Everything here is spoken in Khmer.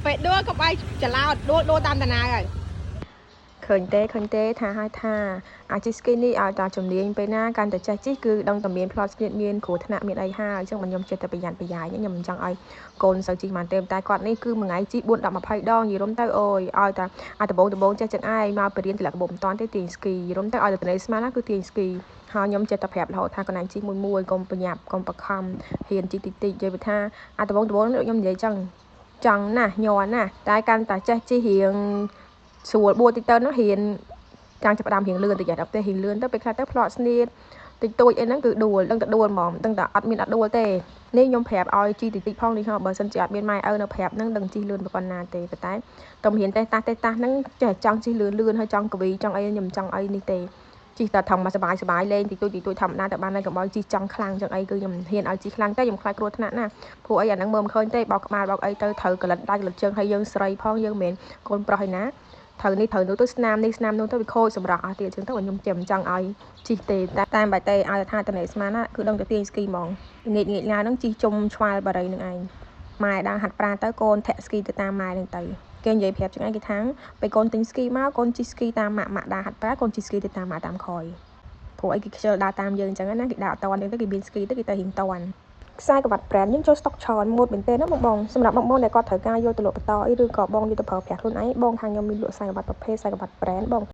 ពេលដួលកុំឲ្យច្រឡោតដួលដួលតាមតាណាហើយឃើញទេឃើញទេថាឲ្យថាអាជិះស្គីនេះឲ្យតាជំនាញពេលណាកាន់តែចេះជិះគឺដឹងតែមានផ្លត់ស្នៀតមានគ្រោះថ្នាក់មានអីហើយអញ្ចឹងបើខ្ញុំចេះតែប្រយ័ត្នប្រយែងខ្ញុំមិនចង់ឲ្យកូនសូវជិះបានទេតែគាត់នេះគឺមួយថ្ងៃជិះ4 10 20ដងនិយាយរំទៅអូយឲ្យតាអាដបងដបងចេះចឹងឯងមកបរៀនទម្លាក់កាបូបមិនតាន់ទេទាញស្គីរំទៅឲ្យតែតនេស្មានណាគឺទាញស្គីហើយខ្ញុំចេះតែប្រាប់រហូតថាកន្លែងជិះមួយមួយកុំប្រញាប់កុំបខំហ៊ានជិះតិចតិចនិយាយថាអាដបងដបងដូចខ្ញុំនិយាយចឹងចង់ណាស់ញ័រណាស់តែកាន់តែចេះជិះរៀងស្រួលបួលតិចទៅនោះរៀនចាំចាប់ផ្ដើមរៀងលឿនតិចដល់ពេលរៀងលឿនទៅពេលខ្លះទៅផ្លត់ស្នៀតតិចតួចអីហ្នឹងគឺដួលដឹងតែដួលហ្មងដឹងតែអត់មានអត់ដួលទេនេះខ្ញុំប្រាប់ឲ្យជីតិចតិចផងនេះហ៎បើសិនជាអត់មានម៉ែឪនៅប្រាប់ហ្នឹងដឹងជីលឿនប៉ុណ្ណាទេប៉ុន្តែតំរៀនតេះតាស់តេះតាស់ហ្នឹងចេះចង់ជីលឿនលឿនហើយចង់កវីចង់អីខ្ញុំចង់អីនេះទេជីតែធម្មសបាយសបាយលេងតិចតួចតិចតួចធម្មតាតែបានហើយកុំឲ្យជីចង់ខ្លាំងចឹងអីគឺខ្ញុំហ៊ានឲ្យជីខ្លាំងតែខ្ញុំខ្លាចគ្រោះថ្នាក់ណាព្រោះអីអាហ្នឹងមើលមិនឃើញទេបោកក្បាលបោកអីទៅត្រូវកលិតដៃកលិតជើងហើយយើងស្រីផងយើងមិនមែនកូនប្រុសឯណាត្រូវនេះត្រូវនោះទៅស្នាមនេះស្នាមនោះទៅវាខូចសម្រស់អស់ទៀតចឹងទៅខ្ញុំចាំចង់ឲ្យជីទេតែតាមបែបទេឲ្យថាតនេស្មានណាគឺដឹងតែទាញស្គីហ្មងងាកងាកឡាហ្នឹងជីជុំឆ្វាលបារីនឹងឯងម៉ែដើរហាត់ប្រាទៅកូនធាក់ស្គីទៅតាមម៉ែនឹងទៅគេនិយាយប្រាប់ចឹងឯងគេថាពេលកូនទិញស្គីមកកូនជិះស្គីតាមម៉ាក់ម៉ាក់ដើរហាត់ប្រាកូនជិះស្គីទៅតាមម៉ាក់តាមក្រោយព្រោះអីគេខ្ជិលដើរតាមយើងចឹងណាគេដើរអត់តន់ទៅគេមានស្គីទៅគេទៅរៀងតន់ខ្សែក្រវ៉ាត់ brand យើងចូលស្តុកច្រើនម៉ូតមែនទេណាបងបងសម្រាប់បងបងដែលគាត់ត្រូវការយកទៅលក់បន្តអីឬក៏បងយកទៅប្រើប្រាស់ខ្លួនឯងបងខាងខ្ញុំមានលក់ខ្សែក្រវ៉ាត់ប្រភេទខ្សែក្រវ៉ាត់ brand បង។